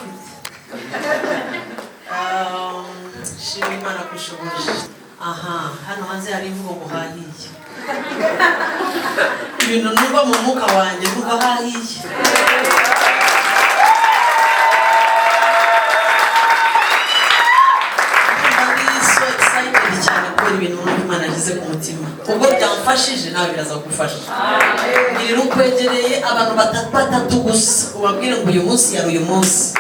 Ndagafite. Shima Imana kushoboje. Aha hano hanze hari imvugo ngo hahiye. Ibintu numva mu mwuka wanjye, numva hahiye. Ndumva ndi so excited cyane kubera ibintu numva Imana yashyize ku mutima. Ubwo byamfashije, nawe biraza kugufasha. Ngirira ukwegereye, abantu batatu batatu gusa, ubabwire ngo uyu munsi yari uyu munsi.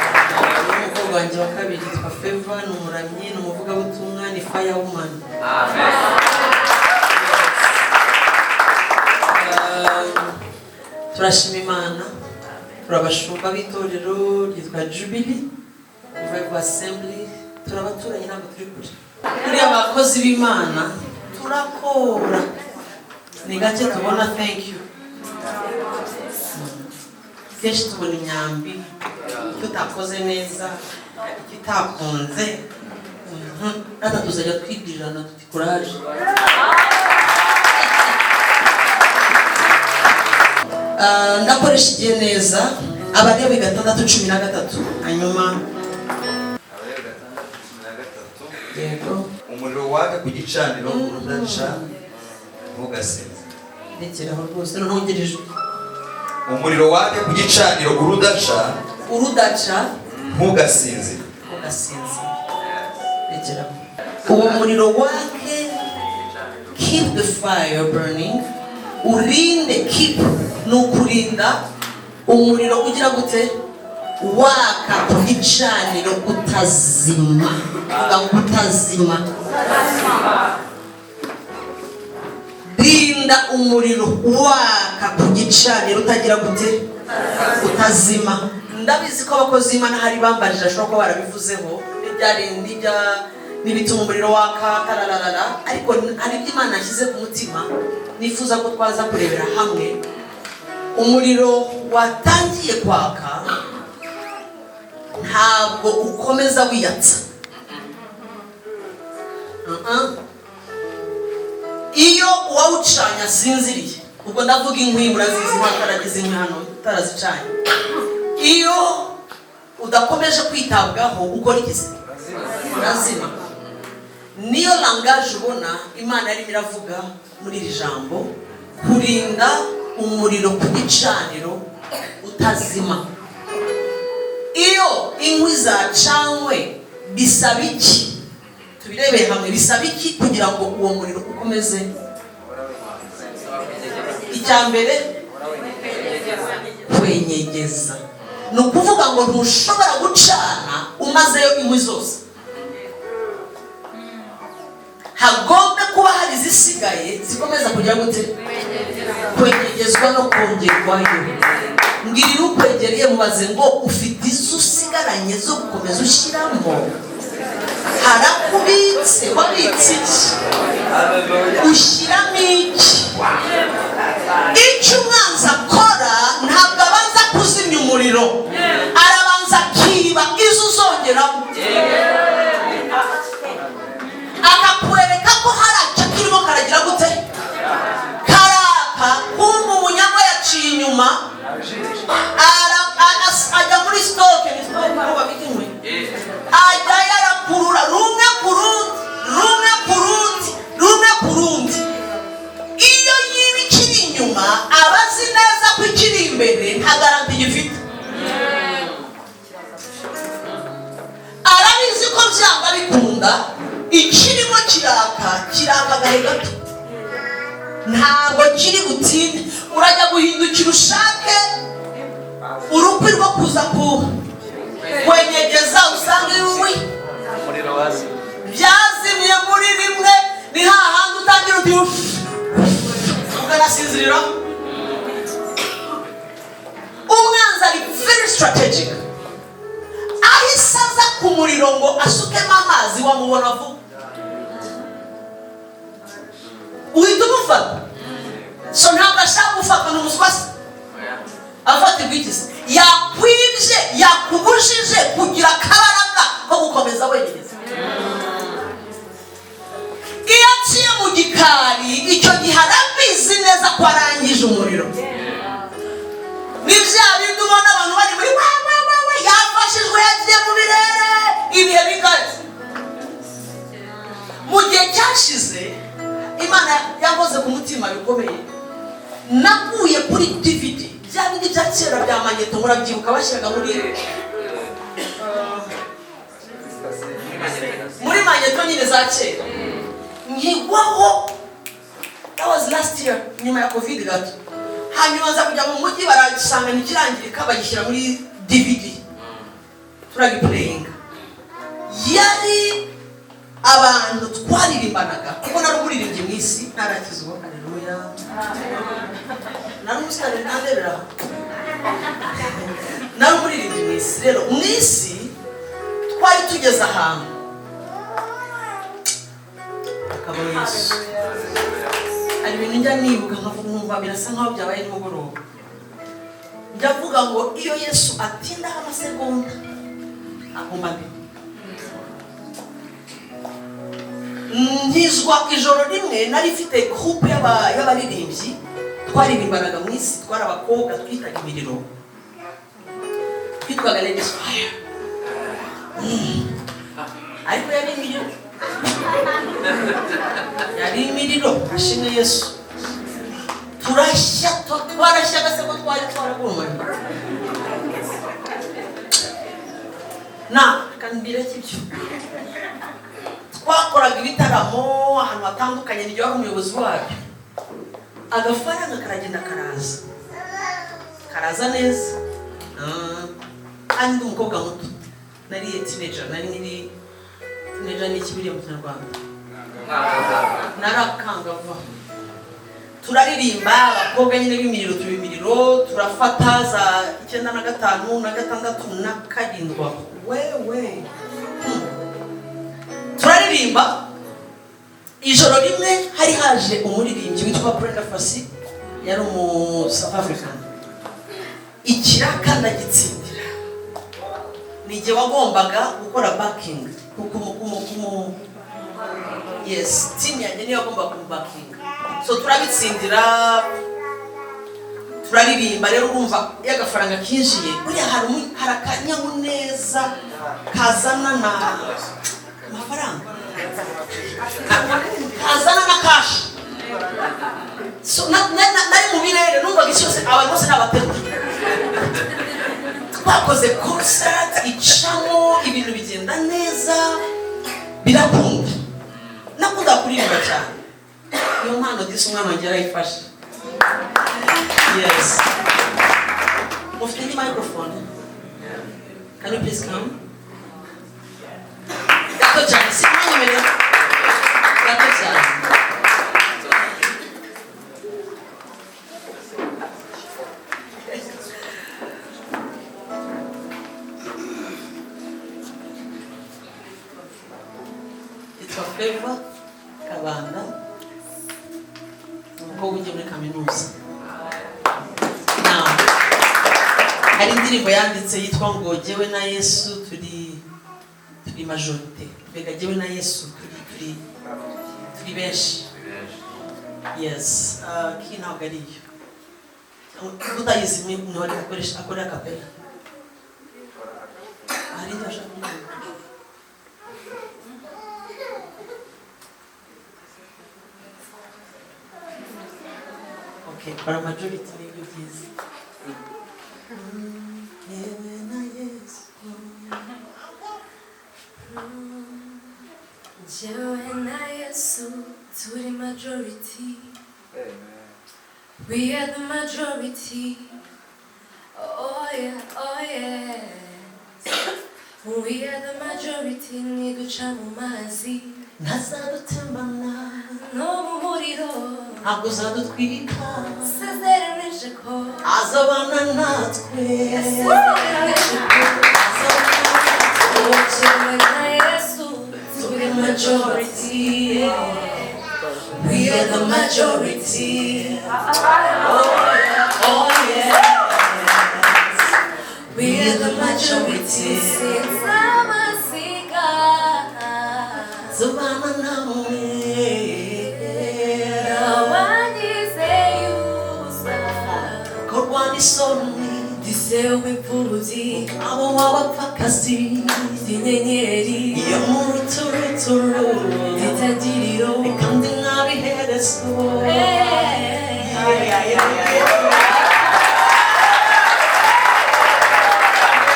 Umukobwa wanjye wa kabiri yitwa Favor, ni umuramyi, ni umuvugabutumwa, ni fire woman. Turashima Imana. Turabashumba b'itorero ryitwa Jubilee Revival Assembly. Turabaturanyi, ntabwo turi kure. Buriya abakozi b'Imana turakora, ni gake tubona thank you. Kenshi tubona imyambi, icyo utakoze neza, icyo utakunze. Natwe tuzajya twibwirana tuti kuraje. Ndakoresha igihe neza. Abalewi 6:13, hanyuma Abalewi 6:13. Yego. Umuriro waka ku gicaniro urudaca, ntugasinze. Rekeraho rwose, noneho ijwi. Umuriro waka ku gicaniro urudaca, urudaca, ntugasinzire. Ugasinzira. Rekeraho. Uwo muriro wake, keep the fire burning, urinde. Keep ni ukurinda umuriro ugira gute? Waka ku gicaniro, utazima. Vuga ngo utazima. Rinda umuriro waka ku gicaniro utagira gute? Utazima. Ndabizi ko abakozi b'Imana hari bambarije, ashobora kuba barabivuzeho n'ibyarindi n'ibituma umuriro waka tarararara, ariko hari ibyo Imana yashyize ku mutima nifuza ko twaza kurebera hamwe. Umuriro watangiye kwaka ntabwo ukomeza wiyatsa. Iyo uwawucanye asinziriye, ubwo ndavuga inkwi, murazizi, nta utaragize inkwi hano utarazicanye. Iyo udakomeje kwitabwaho, ukora iki se? Urazima. Niyo language ubona Imana yarimo iravuga muri iri jambo, kurinda umuriro ku gicaniro utazima. Iyo inkwi zacanywe bisaba iki? Tubirebere hamwe. Bisaba iki kugira ngo uwo muriro ukomeze? Icya mbere, kwenyegeza. Ni ukuvuga ngo ntushobora gucana umazeyo inkwi zose, hagombe kuba hari izisigaye zikomeza kugira gute? Kwenyegezwa no kongerwayo. Mbwirira ukwegereye, mubaze ngo ufite izo usigaranye zo gukomeza ushyiramo? Harakubitse? Wabitse iki? Ushyiramo iki? Icyo umwanzi akora, ntabwo abanza kuzimya umuriro, arabanza akiba izo uzongeramo, akakwereka ko hari aca kirimo karagira gute? Karaka. Kumva umunyagwa yaciye inyuma, ajya muri stock. Ni stock aho babika inkwi. Ajya yarakurura rumwe ku rundi, rumwe ku rundi, rumwe ku rundi. Iyo yiba ikiri inyuma, aba azi neza ko ikiri imbere nta garantie gifite. Arabizi ko byanga bikunda ikirimo kiraka, kiraka agahe gato, ntabwo kiri butinde. Urajya guhindukira ushake urukwi rwo kuza ku kwenyegeza, usanga iwe Umuriro wazimye. Byazimye muri rimwe. Ni hahandi utangira uti ukanasinzirira. Umwanzi ari very strategic. Ahise aza ku muriro ngo asukemo amazi, wamubona vuba, uhita umufata. So ntabwo ashaka gufatwa n'umuswa se. Afatirwa iki se? Yakwibye, yakubujije kugira akabaraga ko gukomeza wenyine. Iyo aciye mu gikari, icyo gihe arabizi neza ko arangije umuriro. Ni bya bindi ubona abantu bari muri wa wa wa wa, yafashijwe, yagiye. Hashize Imana yankoze ku mutima bikomeye. Naguye kuri DVD, bya bindi bya kera bya magneto, murabyibuka, bashyiraga muri magneto nyine za kera, nkigwaho. That was last year, nyuma ya COVID gato. Hanyuma nza kujya mu mujyi, barasanga ntikirangirika, bagishyira muri DVD, turagiplayinga. Yari abantu twaririmbanaga, kuko nari umuririmbyi mu isi ntarakizwa. Haleluya! Nari umusitari, ntandebera, nari umuririmbyi mu isi. Rero mu isi twari tugeze ahantu akaba Yesu. Hari ibintu njya nibuka nkavuga, nkumva birasa nkaho byabaye nimugoroba. Njya mvuga ngo iyo Yesu atindaho amasegonda agomba ndi nkizwa ijoro rimwe. Nari mfite groupe y'abaririmbyi twaririmbanaga mu isi, twari abakobwa twitaga imiriro, twitwaga Ladies Fire. Ariko yari imiriro, yari imiriro. Ashimwe Yesu! Turashya, twarashyaga se ko twari twaragurumanye na kambireke. Ibyo twakoraga ibitaramo ahantu hatandukanye, nijye wari umuyobozi wabyo. Agafaranga karagenda karaza, karaza neza. Kandi ndi umukobwa muto, nari teenager, nari nkiri teenager. Ni iki biriya mu Kinyarwanda? Narakangava. Turaririmba, abakobwa nyine b'imiriro, tuba imiriro, turafata za 95 na 6 na 7 aho wewe. Turaririmba ijoro rimwe, hari haje umuririmbyi witwa Brenda Fassie, yari umu South African. Ikiraka ndagitsindira, ni igihe wagombaga gukora backing kumu yes, team yanjye niyo yagombaga kumubackinga. So turabitsindira, turaririmba. Rero urumva iyo agafaranga kinjiye, buriya hari akanyamuneza kazana na amafaranga, kazana na cash. So, nari mu birere, numvaga isi yose, abantu bose nabaterura. Twakoze concert icamo, ibintu bigenda neza, birakunda. Nakunda kuririmba cyane. Iyo mpano disi umwana wanjye yarayifashe. Yes, mufite indi microphone? Can you please come? Gato cyane, si mwanyemerera gato cyane. Yitwa Favor Kabanda, ni umukobwa ugiye muri kaminuza. Now, hari indirimbo yanditse yitwa ngo "Jyewe na Yesu turi majorité". Mbega jyewe na Yesu turi benshi. Yes, ki ntabwo ari iyo utayizi, niho akoresha, akorera kapela. Hari indi bashaka kuririmba? Okay, kora majority, nibyo byiza. Yewe na Yesu. Jyewe na Yesu turi majority. We are the majority. Oh yeah, oh yes. We are the majority. Niduca mu mazi, ntazadutembana, no mu muriro, ntabwo uzadutwika, sezeranije ko azabana natwe. Sezeranije ko. Jyewe na Yesu turi majority. We are the majority. Oh yeah. We are the majority. Sinzabasiga. Zubana namwe. Nawanyizeye ubusa. Korwa n'isoni. Ndisewe imfubyi. Abo w'abapfakazi. Inyenyeri. Iyo mu ruturuturu. Itangiriro. Bless the Lord. Ay, ay, ay, ay, ay.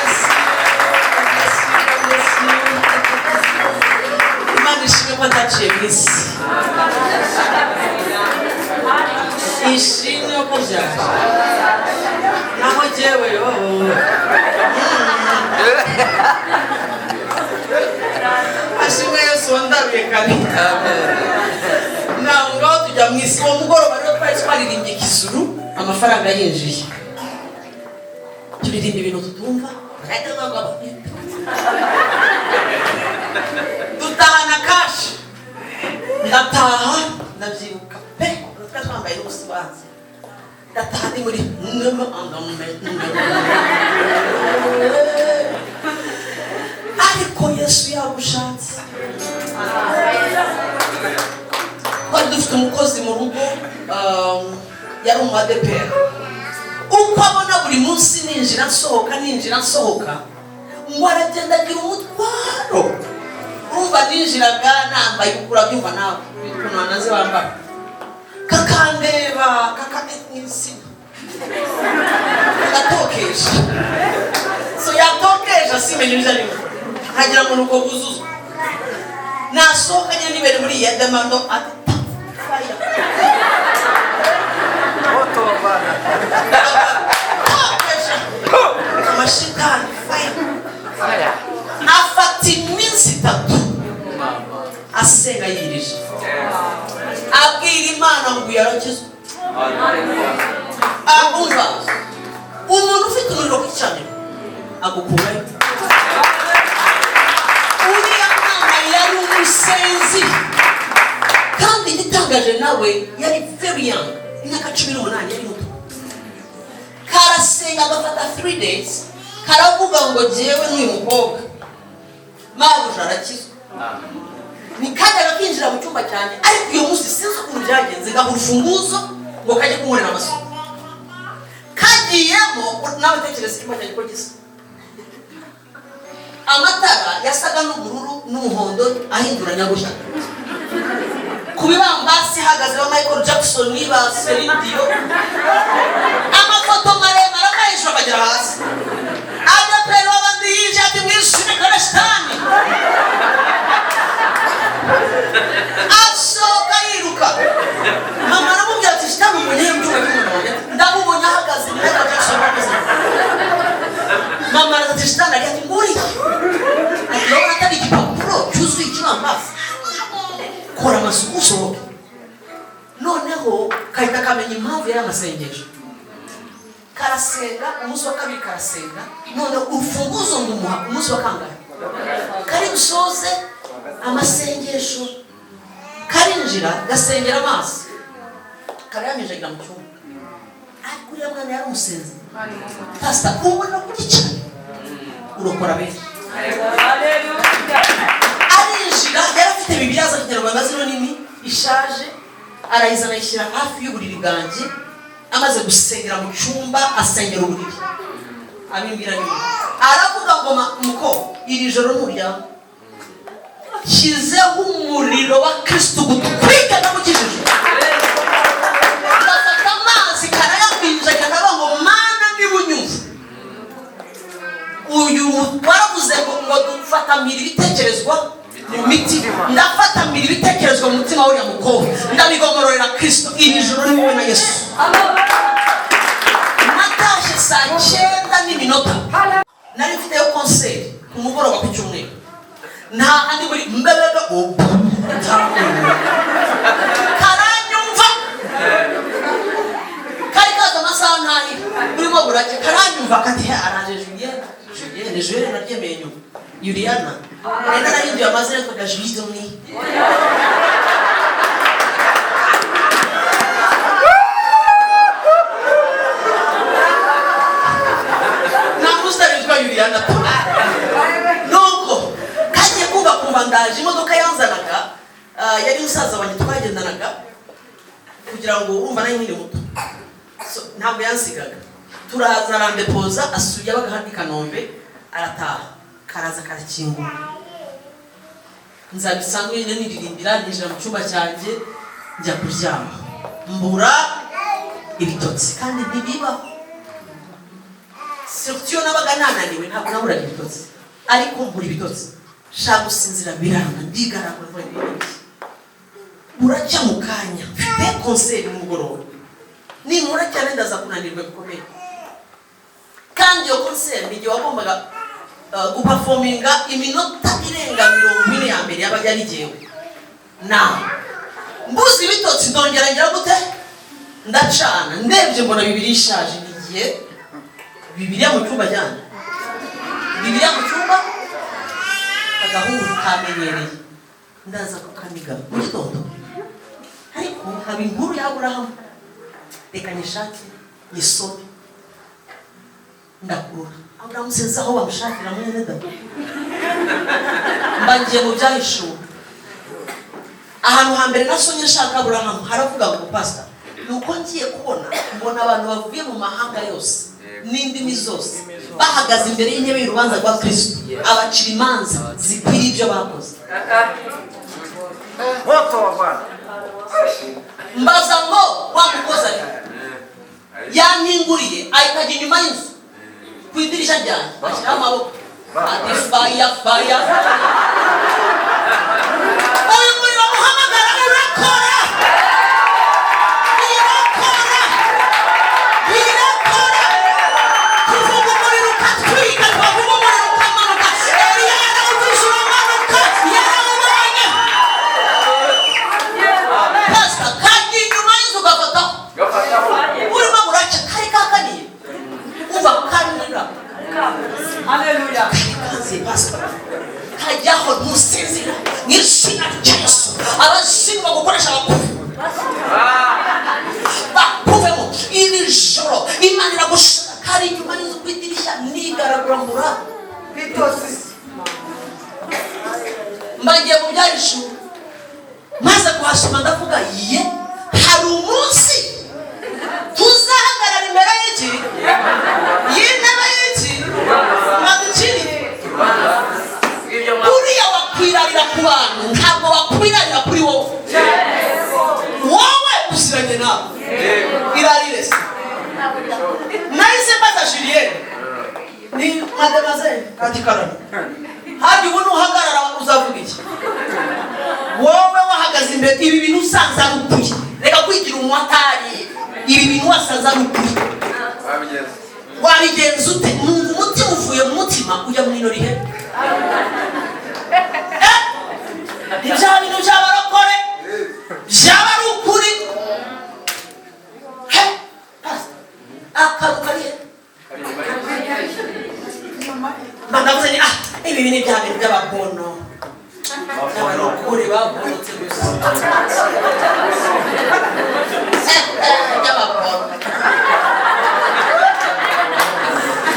Bless you, bless you, bless you. Imana ishimwe ko ntaciye mu isi. Ishimwe ko byaje. Naho jyewe, oh. Ashimwe Yesu wandaruye kare. Naho ngaho tujya mu isi. Uwo mugoroba rero twari twaririmbye ikizuru, amafaranga yinjiye, turirimba ibintu tutumva, dutahana cash. Ndataha, ndabyibuka pe, twari twambaye n'ubusibanze. Ndataha ndi muri, ariko Yesu yagushatse. Twari dufite umukozi mu rugo, yari umu ADEPR. Uko abona buri munsi ninjira nsohoka, ninjira nsohoka, ngo aragenda agira umutwaro. Urumva ninjiraga nambaye, urabyumva nawe ukuntu banaze bambara, kakandeba kaka insina kagatokesha. So yatokesha simenye ibyo arimo, nkagira ngo nuko buzuzwa. Nasohoka nyine nibere muri iyi demando, ati fire. Tokesha amashitani, fire. Afata iminsi 3 asenga yirije, abwira Imana ngo yarakizwa. Umva, umuntu ufite umuriro ku gicaniro agukurayo. Uriya mwana yari umusenzi, kandi igitangaje nawe yari very young, imyaka 18, yari muto. Karasenga, agafata 3 days, karavuga ngo jyewe n'uyu mukobwa, mabuja arakizwa. Ntikajyaga kinjira mu cyumba cyanjye, ariko uyu munsi sinzi ukuntu byagenze, ngaha urufunguzo ngo kajye kunkorera amasuku. Kagiyemo, nawe tekereza icyumba cyanjye ko gisa, amatara yasaga n'ubururu n'umuhondo ahinduranya gutya. Ku bibambasi hahagazeho Michael Jackson ba Celine Dion, amafoto maremare ava hejuru akagera hasi. Agapera w'abandi yinjiye ati mwishime karashitani. Asohoka yiruka. Mama aramubwira ati shitani umunye mu cyumba cy'umuntu wanjye, ndamubonye ahagaze ni Michael Jackson ahagaze. Mama araza ati shitani ari, ati nguriya, ati urabona atari igipapuro cyuzuye ikibambasi, kora amasuku usohoke. Noneho kahita kamenya impamvu y'aya masengesho. Karasenga umunsi wa kabiri, karasenga. None urufunguzo ngumuha umunsi wa kangahe? Kari busoze amasengesho, karinjira gasengera amazi, karayamijagira mu cyumba. Ariko uriya mwana yari umusenzi, pasita. Ubona kuri cyane urokora benshi. Arinjira, yari afite Bibiliya za Kinyarwanda zino nini ishaje, arayizana ayishyira hafi y'uburiri bwanjye. Amaze gusengera mu cyumba, asengera uburiri, abimbwira nyuma, aravuga ngo muko iri joro nturyama, shyizeho umuriro wa Kristo gutwika ndamukijije. Gafata amazi karayaminja, karavuga ngo Mana niba unyumva, uyu waravuze ngo dufatamira ibitekerezwa mu mitima, ndafatamira ibitekerezwa mu mutima w'uriya mukobwa, ndabigomororera Kristo. Iri joro ni wowe na Yesu. Natashye saa 9 n'iminota, nari mfiteyo concert ku mugoroba ku cyumweru. Nta andi muri mbebebe ubu karanyumva, kari kaza amasaha ntahira burimo buracya, karanyumva kati he araje Julienne. Julienne, Julienne naryemeye nyuma, Juliana nari narahinduye amazina, yitwaga Julie. Nta musitari witwa Juliana. Nuko kagiye kumva kumva ndaje, imodoka yanzanaga, yari musaza wanjye twagendanaga, kugira ngo urumva nari nkiri muto. So, ntabwo yansigaga. Turaza arandepoza, asuye abaga hano i Kanombe, arataha, karaza karakingura. Nza bisanzwe nyine niririmbira, ninjira mu cyumba cyanjye. Njya kuryama, mbura ibitotsi, kandi ntibibaho, surtout iyo nabaga nananiwe, ntabwo naburaga ibitotsi, ariko mbura ibitotsi. Shaka gusinzira biranga, ndigaragura, mvuga ngo ibintu buracya mu kanya, mfite concert nimugoroba, ninkura cyane ndaza kunanirwa bikomeye. Kandi iyo concert ni igihe wagombaga guperforminga iminota irenga 40 ya mbere yabaga ari jyewe. Nawe mbuze ibitotsi, ndongera ngira gute? Ndacana, ndebye mbona Bibiri ishaje. Nigiye Bibiliya mu cyumba cyane, Bibiliya mu cyumba, agahungu kamenyereye, ndaza kukaniga mu gitondo. Ariko haba inkuru ya Aburahamu, reka nyishake nyisome. Ndakurura Aburahamu, sinzi aho bamushakira mwene da. Mba ngiye mu Byahishuwe, ahantu hambere nasomye nshaka Aburahamu, haravuga ngo, pasita, ni uko ngiye kubona mbona abantu bavuye mu mahanga yose n'indimi zose bahagaze imbere y'intebe y'urubanza rwa Kristo, abacira imanza zikwiriye ibyo bakoze. Moto wa Bwana. Mbaza ngo wa mukozi ari yankinguriye, ahita ajya inyuma y'inzu ku idirishya ryanjye, ashyiraho amaboko, ati: "Fire, fire!" Uyu muriro muhamagara urakora, urakora, birakora. Tuvuga umuriro ukatwika, twavuga umuriro ukamanuka. Eliya yarawuvuze uramanuka, yarawubonye. Pasita, kajya inyuma y'inzu ugafataho, urimo buracya, kari kakaniye, uva kanira. Haleluya. Kari pasita, kajyaho ntusinzira mu izina rya Yesu. Abazimu bagukoresha bakuve, bakuvemo iri joro. Imana iragushaka. Kari inyuma y'inzu ku idirishya, nigaragura mbura mbagiye mu Byahishuwe. Maze kuhasoma ndavuga ye, hari umunsi tuzahagarara imbere y'iki? Y'intebe y'iki? Baduciriye. Uriya wakwirarira ku bantu, ntabwo wakwirarira kuri wowe. Wowe uziranye nawe, irarire se. Nahise mbaza Julienne ni mademoiselle Katikarano, hajya ubu nuhagarara uzavuga iki? Wowe wahagaze imbere, ibi bintu usanze ari ukuri, reka kwigira umumotari, ibi bintu wasanze ari ukuri, wabigenza ute? Numva umutima uvuye mu mutima ujya mu ino rihe. Ibya bintu by'abarokore byaba ari ukuri? He, pastor, akantu kari he? Mba ndavuze ni ah, ibi ni bya bintu by'ababono, by'abarokore babonotse gusa. By'ababono.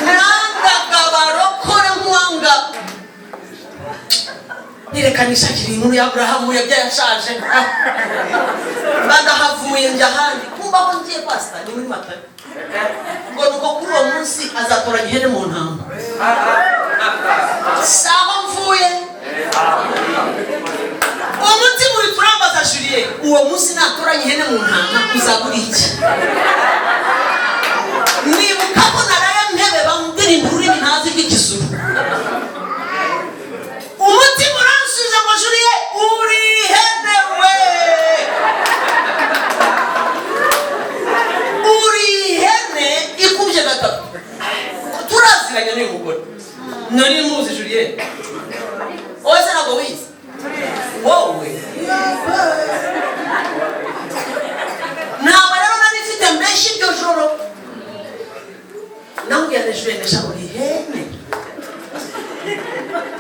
Nangaga abarokore nkwanga. Nireka nishakira inkuru ya Aburahamu yabyaye ashaje. Badahavuye njya ahandi, kumva aho ngiye, pasita, ni muri Matayo, ngo nuko kuri uwo munsi azatoranya ihene mu ntama. Si aho mvuye, umutima uri turambaza: "Julie, uwo munsi natoranya ihene mu ntama uzagura iki?" Nibuka ko naraye ntebe bandirimba ururimi ntazi rw'Ikizuru. Umutima uransubiza ngo: "Julie, uri ihene we, uri ihene ikubye gatatu." Turaziranye n'uyu mugore, nari muzi. Julie, wowe se ntabwo wize wowe? Ntabwo rero nari mfite menshi iryo joro. Namubwira nti: "Julie, ndashaka uri ihene."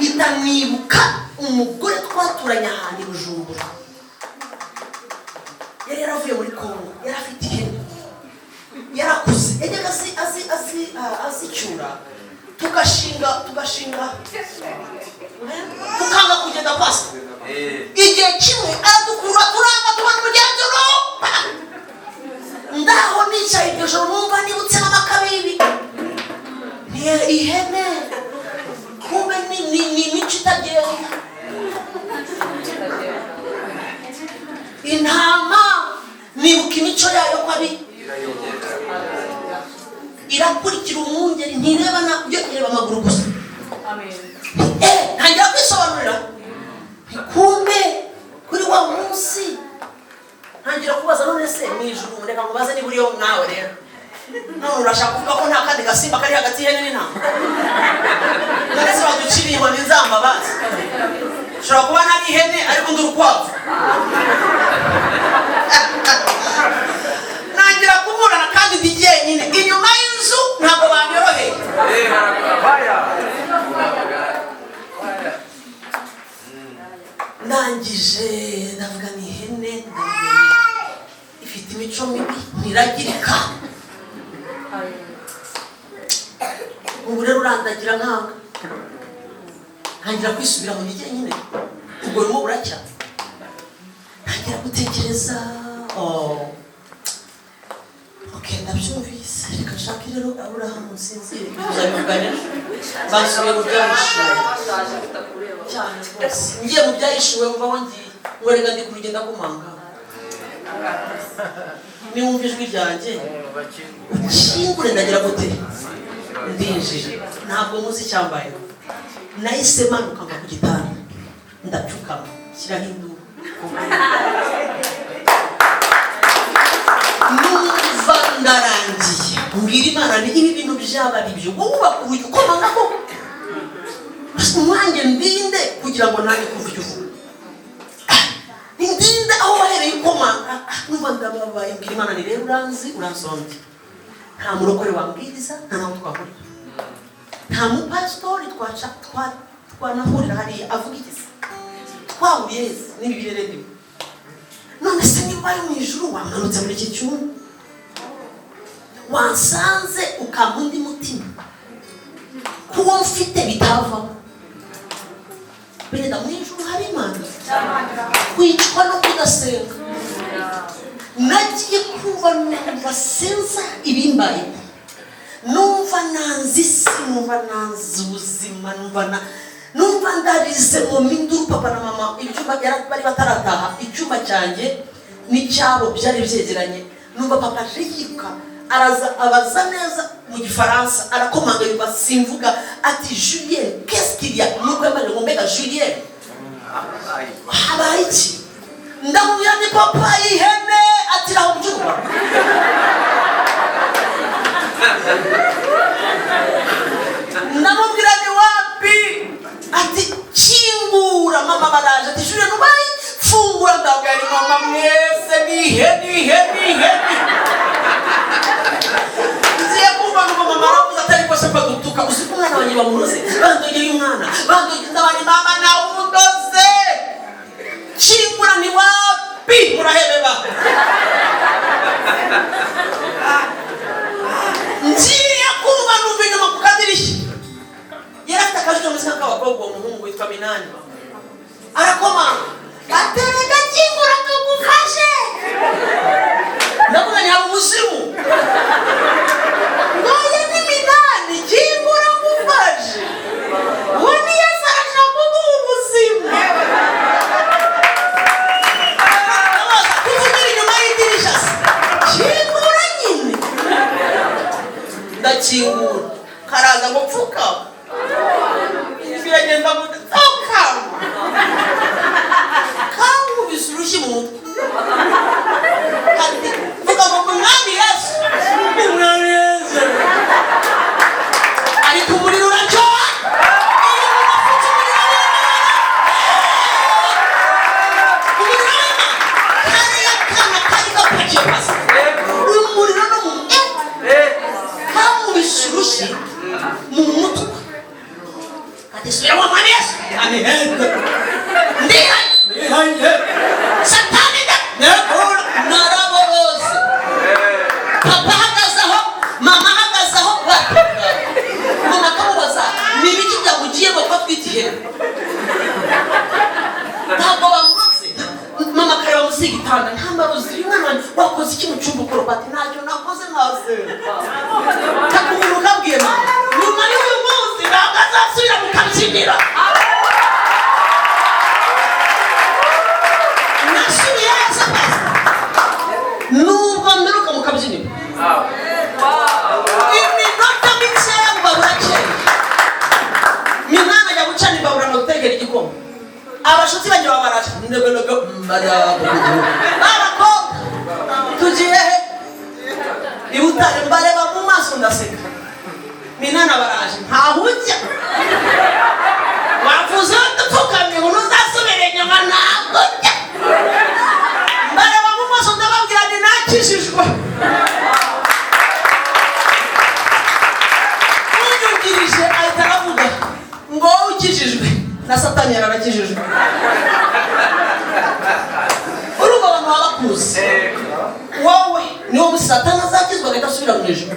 Mpita umugore twaturanye ahantu i Bujumbura, yari yaravuye muri Kongo, yari afite ihene, yarakuze, yajyaga azicyura, tugashinga tukanga kugenda. Pasi igihe kimwe aradukurura, turanga, tubona umugenzuro. Ndaho nicaye iryo joro, numva nibutse n'amakabibi. Ni ihene, kumbe ni imico itagenda. Intama. None urashaka kuvuga ko nta kandi gasimba kari hagati y'ihene n'intama? None se baduciriye inkoni nzamba bazi? Ushobora kuba ntari ihene, ariko ndi urukwavu. Ntangira kuburana kandi ndi jyenyine inyuma y'inzu, ntabwo banyoroheye. Ndangije ndavuga ni ihene, ndabimenye, ifite imico mibi, ntiragirika. Ubu rero urandagira nkanga, ntangira kwisubira mu jyenyine. Ubwo burimo buracya, ntangira gutekereza. Oh. Ok, ndabyumvise, reka nshake rero Aburahamu nsinzire, tuzabivugana ejo. Basubiye mu byahishuwe cyane rwose. Ngiye mu byahishuwe, mva aho ngiye ngo reka ndi kurugenda kumanga, niwumva ijwi ryanjye ukingure. Ndagira gute? Ndinjira. Ntabwo muzi icyambayeho. Nahise manuka mva ku gitanda, ndapfukama, shyiraho induru. Numva ndarangiye, mbwira Imana ni ibi bintu byaba ari byo, wowe ubaka urugi ukomanga koko, umwanjye ndinde kugira ngo nanjye kumva icyo uvuga, ndinde aho wahereye ukomanga. Numva ndababaye, mbwira Imana ni rero uranzi, uransonze, nta murokore wambwiriza, nta naho twahurira, nta mupasitori twaca twanahurira hariya avuga iki se? Twahuriye heza n'ibi birere ndimo. None se niba uri mu ijuru, wamanutse muri iki cyumba, wansanze ukampa undi mutima kuwo mfite bitavamo? Perezida, mu ijuru hari Imana. Kwicwa no kudasenga. Nagiye kumva numva sinza ibimbayeho, numva nanze isi, numva nanze ubuzima, numva ndarize mu minduru. Papa na mama icyumba bari batarataha, icyumba cyanjye n'icyabo byari byegeranye. Numva papa aje yiruka, araza abaza neza mu Gifaransa, arakomanga, yumva simvuga, ati: "Julien, qu'est-ce qu'il y a?" Nuko yambajije ngo: "Mbega Julien, habaye iki?" Ndamubwira ni papa, ihene. Ati: "Raho mu cyumba." Ndamubwira ni wapi. Ati: "Kingura, mama baraje." Ati: "Julien, ubaye fungura." Ndabwira ni mama, mwese ni ihene, ihene, ihene. Ngiye kumva ngo mama aravuze atari ko se ko dutuka, uzi ko umwana wanjye bamuroze, bandogeye umwana, bandogeye. Ndabani mama, nawe umudoze, kingura. Ni wapi, murahebeba. Ngiye kumva numva inyuma ku kadirishya, yari afite akajwi kameze nk'ak'abakobwa, uwo muhungu witwa Minani arakomanga, atereka: "Kingura tugufashe." Ndavuga ni haba umuzimu. Ngoye ni Minani, kingura ngufashe, uwo ni Yesu, arashaka kuguha ubuzima. Ndabaza kuvugira inyuma y'idirisha se? Kingura nyine. Ndakingura, karaza ngo: "Pfukama." Biragenda gute? Pfukama. Kankubise urushyi mu mutwe, kati: "Vuga ngo Umwami Yesu, Umwami Yesu." Ariko umuriro uraryoha iyo umuntu afite umuriro w'Imana. Umuriro w'Imana, kariya kana kari gapakiye pasi umuriro no mu kankubise urushyi mu mutwe, ati: "Subiramo Mwami Yesu." Ndihanye Satani, ndakura, naraboroze. Papa ahagaze aho, mama ahagaze aho, batuvuga. Mama akamubaza: "Ni ibiki byamugiyemo ko atwite ihene? Ntabwo bamuroze?" Mama akareba munsi y'igitanda: "Nta marozi. Uyu mwana wanjye wakoze iki mu cyumba ukoropa?" Ati: "Ntacyo nakoze, ntasenga." Kakubwira ukabwiye mama, nyuma y'uyu munsi ntabwo azasubira mu kabyiniro. Nasubiye heza pastor, nubwo mperuka mu kabyiniro iminota mikeya ngo burakeye, Minani ajya gucana imbabura ngo dutekere igikoma. Abashuti banjye baba baraje, ndebelego b'abakobwa: "Tugiye he?" I Butare. Mbareba mu maso. maso, ndaseka. Minana baraje, ntaho ujya, wavuze dupfukamye ngo ntuzasubire inyuma, ntabwo ujya. Mbareba mu maso, ndababwira nti nakijijwe. Unyungirije ahita aravuga ngo: "Wowe ukijijwe na Satani yararakijijwe." Urumva abantu baba bakuzi, wowe niwo Satani azakizwa agahita asubira mu ijuru.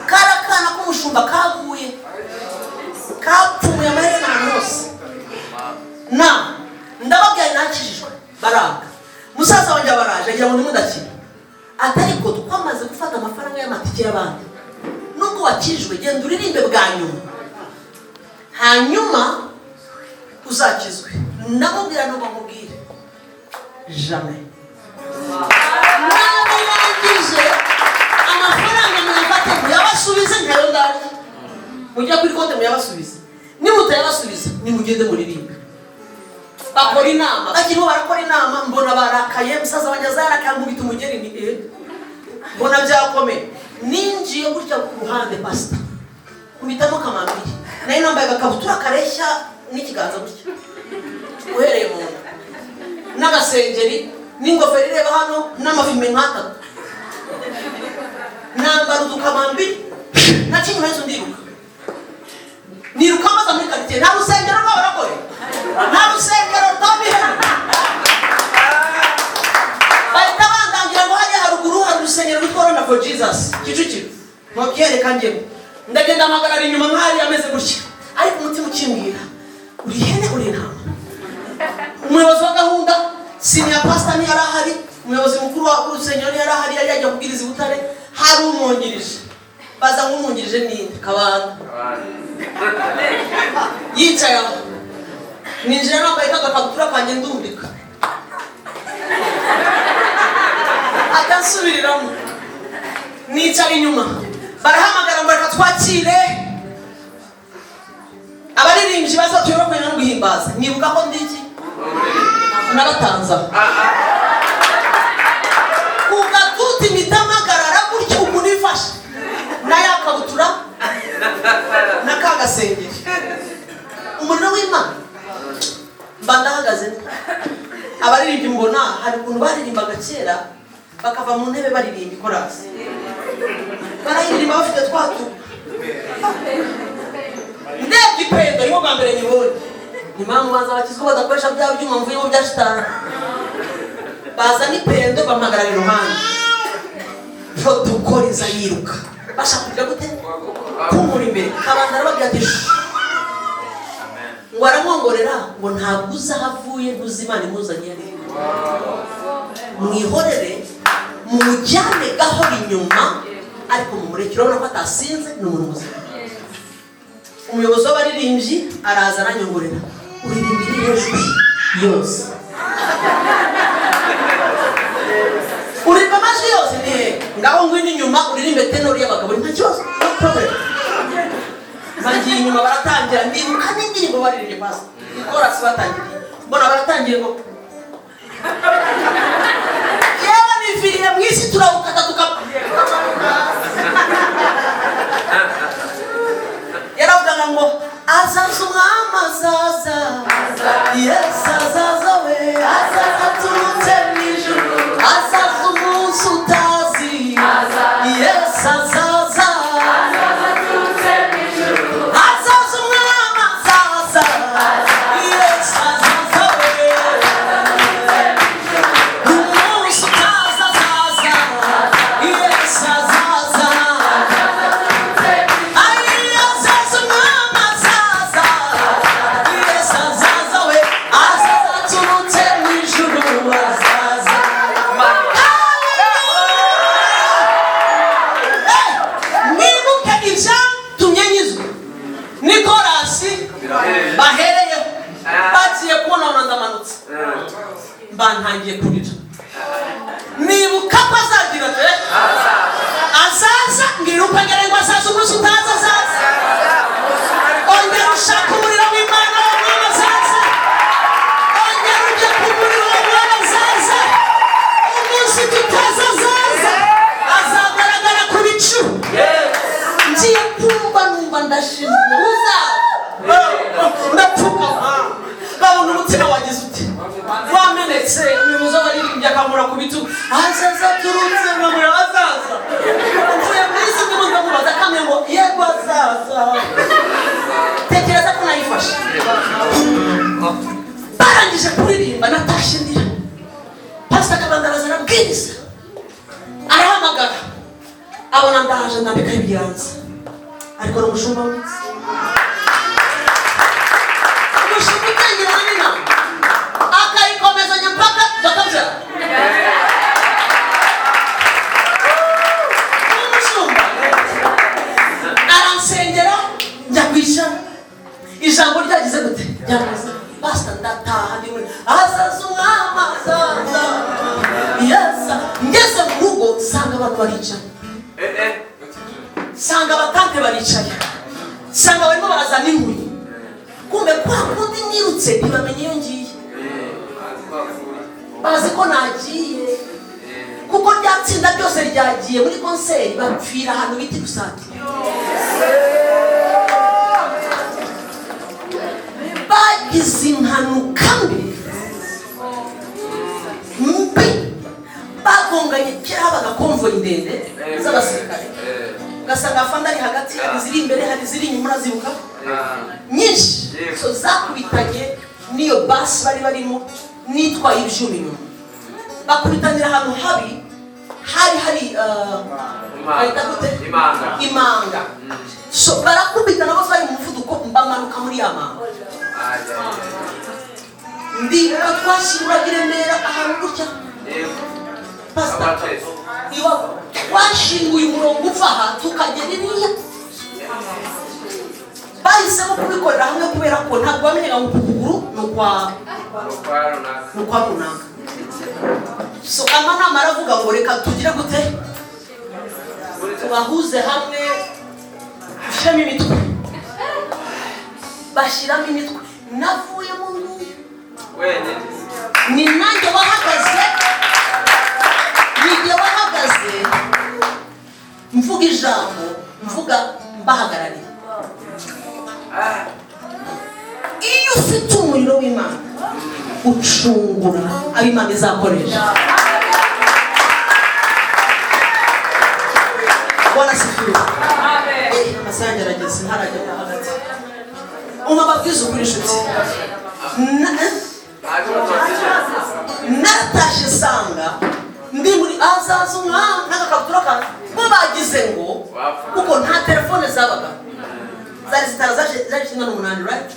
Kari akana k'umushumba kaguye, kapfumuye amaherena ahantu hose. Na ndababwira nakijijwe, baranga. Musaza wanjye baraje, agira ngo ndimudakina, ati: "Ariko twamaze gufata amafaranga y'amatike y'abandi, nubwo wakijijwe genda uririmbe bwa nyuma, hanyuma uzakizwe." Ndamubwira, nuba nkubwire, jamais. Nabirangije, amafaranga muyafate muyabasubize, ntayo ndarya. Mujya kuri konti muyabasubize, nimutayabasubiza nimugende muririmbe. Bakora inama, bakiriho barakora inama, mbona barakaye. Musaza wanjye azarakaye, nkubita umugeri ni mbona byakomeye. Ninjiye gutya ku ruhande, pasita, nkubitamo kamambiri. Nari nambaye agakabutura kareshya n'ikiganza gutya uhereye mu nda, n'agasengeri n'ingofero ireba hano n'amafime nk'atatu, nambara udukamambiri, naca inyuma y'inzu, ndiruka, niruka maze muri karitsiye. Nta rusengero rw'abarokore, nta rusengero rw'abihene. Bahita bandangira ngo hajya haruguru hari urusengero rwitwa Rwanda for Jesus, Kicukiro. Ntokiyereka njyemo, ndagenda mpagarara inyuma nk'ahari ameze gutya, ariko umutima ukimbwira: "Uri ihene, uri intama?" Umuyobozi wa gahunda, senior pastor, ntiyari ahari. Umuyobozi mukuru w'urusengero ntiyari ahari, yari yagiye kubwiriza i Butare. Hari umwungirije, baza nk'umwungirije ninde? Kabanda yicaye aho. Ninjira nambaye kagakabutura kanjye, ndundika, atansubiriramo, nicara inyuma. Barahamagara ngo reka twakire abaririmbyi baza tuyobora no guhimbaza. Nibuka ko ndi iki, nabatanze aho ku gatuti, mpita mpagarara gutya ukuntu ifashe na ya kabutura na ka gasengeri. Umuriro w'Imana, mba ndahagaze. Abaririmbyi mbona hari ukuntu baririmbaga kera, bakava mu ntebe baririmba ikorasi, barayiririmba bafite twatu. Ndebye ipendo, niho bwa mbere nyibonye. Ni mpamvu baza bakizwa badakoresha bya byuma mvuyemo bya shitani. Bazana ipendo, bampagarara iruhande. Protokoli iza yiruka, bashaka kugira gute kunkura imbere. Kabanda arababwira ati: "Shh." Ngo aramwongorera ngo: "Ntabwo uzi aho avuye, ntuzi Imana imuzanye ari, mwihorere, mumujyane gahoro inyuma, ariko mumureke, urabona ko atasinze, ni umuntu muzima." Umuyobozi w'abaririmbyi araza aranyongorera: "Uririmba irihe jwi yose? Uririmba amajwi yose?" Ni he? "Ngaho ngwino inyuma uririmbe tenor y'abagabo, nta kibazo, no problem." Bagiye inyuma, baratangira. Ndibuka n'indirimbo baririmbye, pastor, ikorasi batangiriye, mbona baratangiye ngo yewe niviriye mu isi, turawukata tukapfa. Yaravugaga ngo: "Azaza umwami, azaza, Yesu azaza we, azaza aturutse mu ijuru, azaza umunsi utazi, Yesu azaza, azaza umwami, azaza, Yesu azaza we, umunsi utazi azaza, Yesu azaza, azaza umwami, azaza, Yesu azaza we, azaza aturutse mu ijuru, azaza." Mwibuke ibyatumye nyizwa ni korasi bahereyeho. Bagiye kubona babona ndamanutse, mba ntangiye kurira, nibuka ko azagira ati azaza. Mbwira uko agera ngo azaza umunsi utazi, azaza. Ongera ushaka umuriro w'Imana wa mwana, azaza. Ongera ujye ku muriro wa mwana, azaza umunsi tutazi, azaza, azagaragara ku bicu. Azaza turutse nkamubwira azaza. Mvuye mu isi ndimo ndamubaza akamwe ngo yego azaza. Tekereza ko nayifashe. Barangije kuririmba natashye ndira. Pastor Kabanda araza arabwiriza. Arahamagara. Abona ndaje ndambikaho ibiganza. Ariko ni umushumba mwiza. Umushumba utangirana n'inama. Akayikomezanya mpaka bakabyara. Umushumba aransengera njya kwicara. Ijambo ryagize gute? Ryamaze. Pastor ndataha ndi muri azaza umwami azaza. Yes. Ngeze mu rugo nsanga abantu baricaye. Nsanga abatante baricaye. Nsanga barimo barazana inkwi. Kumbe kwa kundi nirutse ntibamenye iyo ngiye. Bazi ko nagiye. Kuko rya tsinda ryose ryagiye muri konseri bapfira ahantu bita Rusake. Bagize impanuka mbi mbi, bagonganye. Kera habaga konvoyi ndende z'abasirikare, ugasanga afande ari hagati, hari iziri imbere, hari iziri inyuma, urazibuka nyinshi. So zakubitanye n'iyo basi bari barimo n'itwaye ibyuma inyuma, bakubitanira ahantu habi hari hari bahita gute? Imanga. So barakubitana bose bari mu muvuduko, bamanuka muri ya manga. Ndibuka twashyinguraga i Remera ahantu gutya. Pastor, iwabo twashinguye umurongo uva aha tukagera iriya. Bahisemo kubikorera hamwe kubera ko ntabwo bamenyaga ngo uku kuguru ni ukwa runaka. So amanama aravuga ngo reka tugire gute, tubahuze hamwe, dushyiremo imitwe. Bashyiramo imitwe. Navuye mu nduyu ni nanjye wahagaze, nijye wahagaze mvuga ijambo, mvuga mbahagarariye. Iyo ufite umuriro w'Imana ucungura abo Imana izakoresha. Bwana asifiwe. Amasaha yarageze ntarajya mo hagati. Umva mbabwize ukuri inshuti. Naratashye nsanga ndi muri azaza umwami n'agakabutura kanjye. Bo bagize ngo kuko nta telefone zabaga, zari zitara zaje zari 98, right?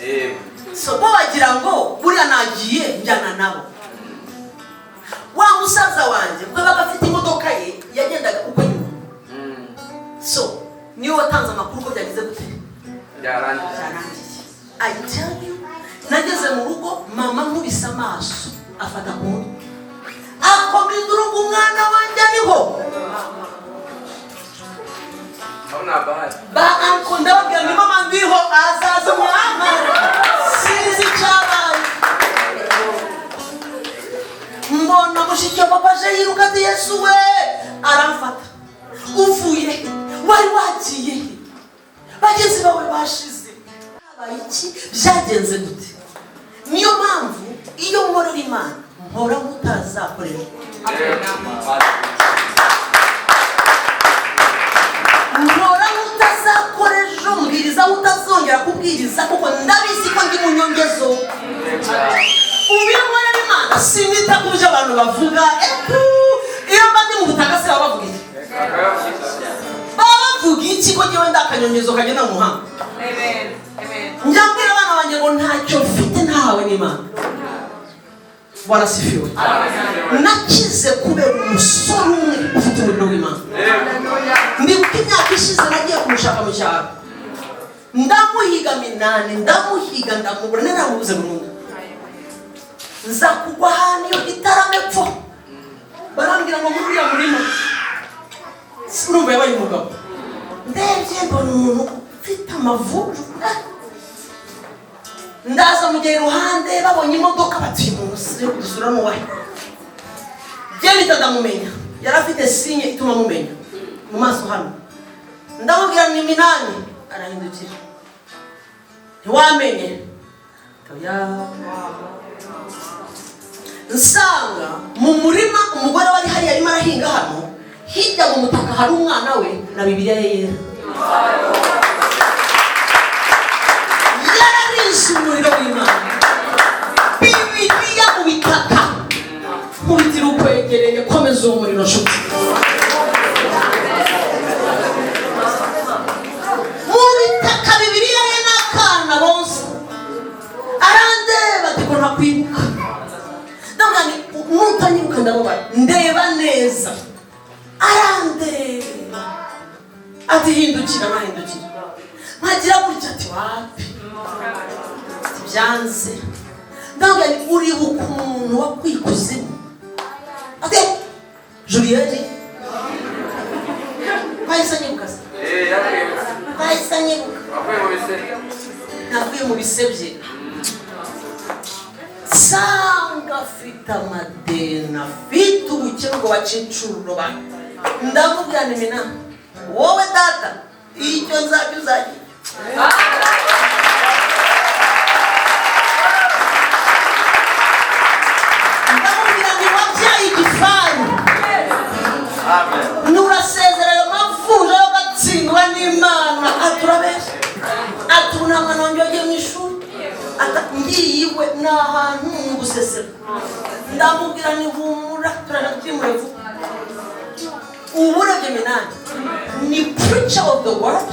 So bo bagira ngo buriya nagiye njyana nabo. Wa musaza wanjye kuko yabaga afite imodoka ye yagendaga uko nyuma. So niwe watanze amakuru ko byagize gute, byarangiye. I tell you, nageze mu rugo mama nkubise amaso afata ku mutwe, akoma induru ngo umwana wanjye ariho. Ba anko ndababwira ni mama ndiho azaza umwami, sinzi icyabaye. Mbona mushiki wa papa aje yiruka ati Yesu we, aramfata. Uvuye he? Wari wagiye he? Bagenzi bawe bashize. Habaye iki? Byagenze gute? Niyo mpamvu iyo nkorera Imana mpora nk'utazakorera. Mpora nk'utazakora ejo, mbwiriza nk'utazongera kubwiriza, kuko ndabizi ko ndi mu nyongezo. Ubu iyo nkorera Imana sinita ku byo abantu bavuga. Epu, iyo mba ndi mu butaka se baba bavuga iki? Baba bavuga iki ko njyewe ndi akanyongezo kagenda mu muhanda? Njya mbwira abana banjye ngo ntacyo mfite ntahawe n'Imana. Bwana asifiwe. Nakize kubera umusore umwe ufite umuriro w'Imana. Ndibuka imyaka ishize nagiye kumushaka mu cyaro, ndamuhiga minani, ndamuhiga ndamubura, naramubuze burundu. Nza kugwa ahantu iyo gitaramo epfo, barambwira ngo muri uriya murima. Urumva yabaye umugabo. Ndebye mbona umuntu ufite amavuju. Ndaza mugera iruhande, babonye imodoka bati uyu muntu yo kudusura ni uwahe? Njye mpita ndamumenya, yari afite sinye ituma mumenya mu maso hano. Ndamubwira ni Minani, arahindukira, ntiwamenye. Oya. Nsanga mu murima umugore wari hariya arimo arahinga, hano hirya mu mutaka hari umwana we na Bibiliya ye yera. Yararinze umuriro w'Imana, Bibiliya mu bitaka. Nkubitira ukwegereye, komeza uwo muriro nshuti. Mu bitaka, Bibiliya ye n'akana bonsa. Arandeba ati: "Ko ntakwibuka?" Ndavuga nti: "Nutanyibuka ndababara, ndeba neza." Arandeba ati: "Hindukira." Nkahindukira, nkagira gutya, ati: "Wapi?" Ati: "Byanze." Ndavuga nti: "Uribuka umuntu wakwiye ikuzimu?" Ati: "Juliyeni." Twahise anyibuka se, twahise anyibuka. Navuye mu bise bye, nsanga afite amadeni, afite ubukene, ubwo bacicururo ba. Ndamubwira nti: "Mina wowe data, icyo nzajya uzajya icyo." Ndamubwira nti: "Wabyaye igifaru, nurasezera ayo mavunja yo gatsindwa n'Imana." Aturabeshya, ati: "Ubu nta mwana wanjye wagiye mu ishuri." Ngiye iwe ni ahantu mu Busesero. Ndamubwira ni: "Humura, turaje twimure vuba." Ubu urebye Minani ni preacher of the word.